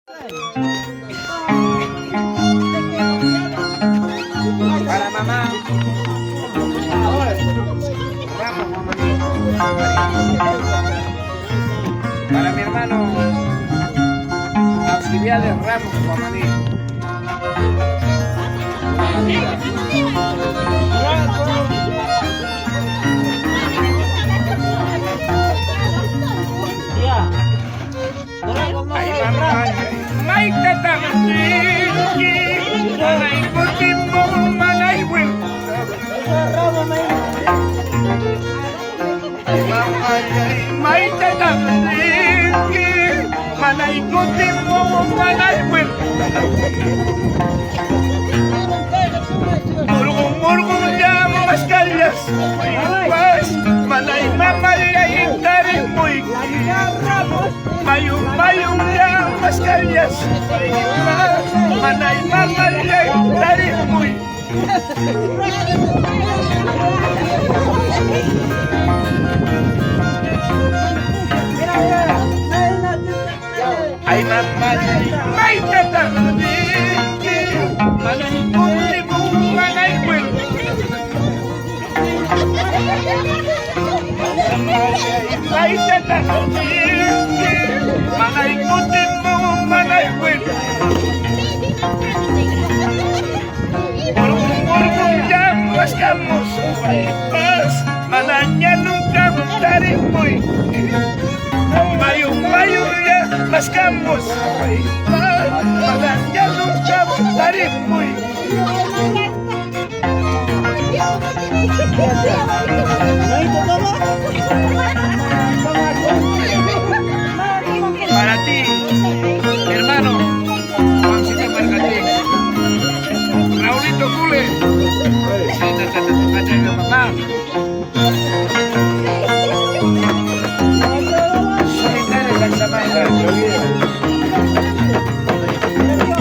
Para mamá. Para mi hermano Auxiliares Ramos Guamaní. Mayum mayum llamas callas, manay mamallay tarimuy. Ay mamallay, mayta tardiki, manay kutimu, manay Mayta tardiki, manay kutimu, manay Murmur llamas kamos, paz, manaña nunca tarimuy. Mayum mayum llamas kamos, paz, manaña nunca tarimuy. Para ti, hermano Juancito Marcatín, Raulito Cule, papá.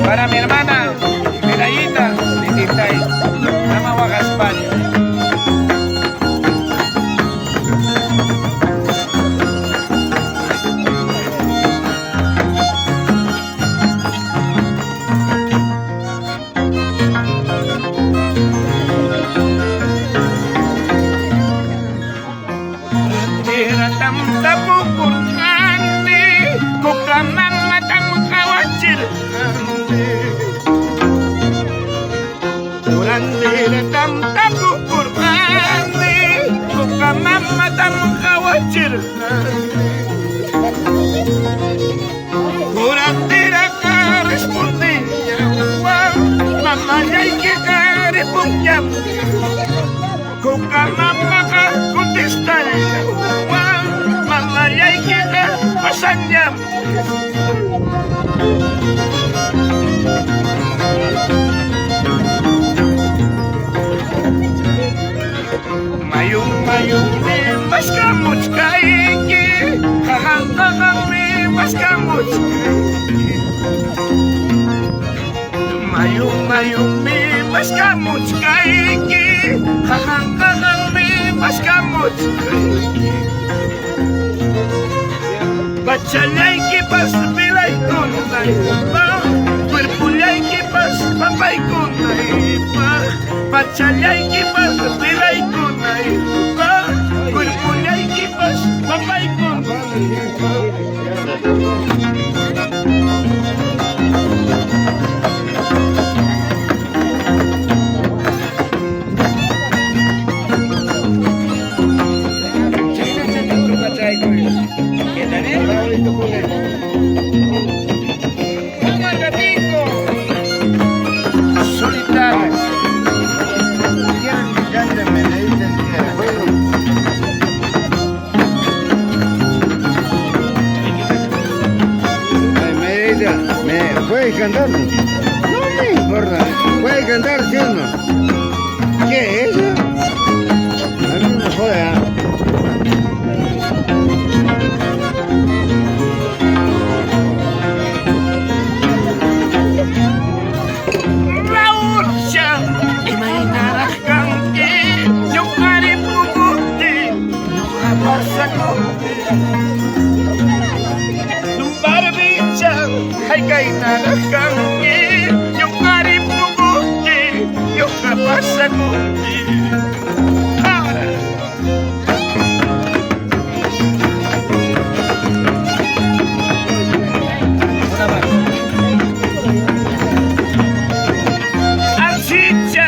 Para mi hermana Medallita de Tintay, Mama Gaspar. Curandera respondía, mamá ya hay que carepuña. Kuka mama ka contesta, mamá ya hay que pasanya. Mayum mayum me maskamuch kaiki, kahang kahang me maskamuch kaiki. Mayum mayum me maskamuch kaiki, kahang kahang me maskamuch kaiki. Pachalayki pas pilay kunay pa, cuerpullayki pas papay kunay pa, pachalayki pas pilay kunay pa, cuerpullayki pas papay kunay pa. ¿Puedes cantar? No me importa. ¿Puedes cantar, sí o no? ¿Qué es eso? A mí no me jode, ¿eh? Imaynaraq kanki, ñuqari pukunki, ñuqa pasakunki. Alchicha,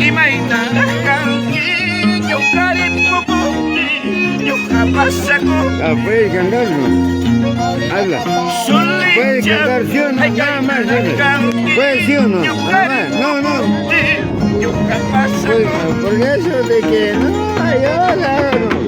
imaynaraq kanki, ñuqari pukunki, ñuqa pasakunki. Ah, puedes cantar, ¿no? Habla. ¿Puedes cantar sí o no? Nada más, dime. ¿Puedes sí o no? Nada más. No, no. Pues, porque eso de que no, yo la hago.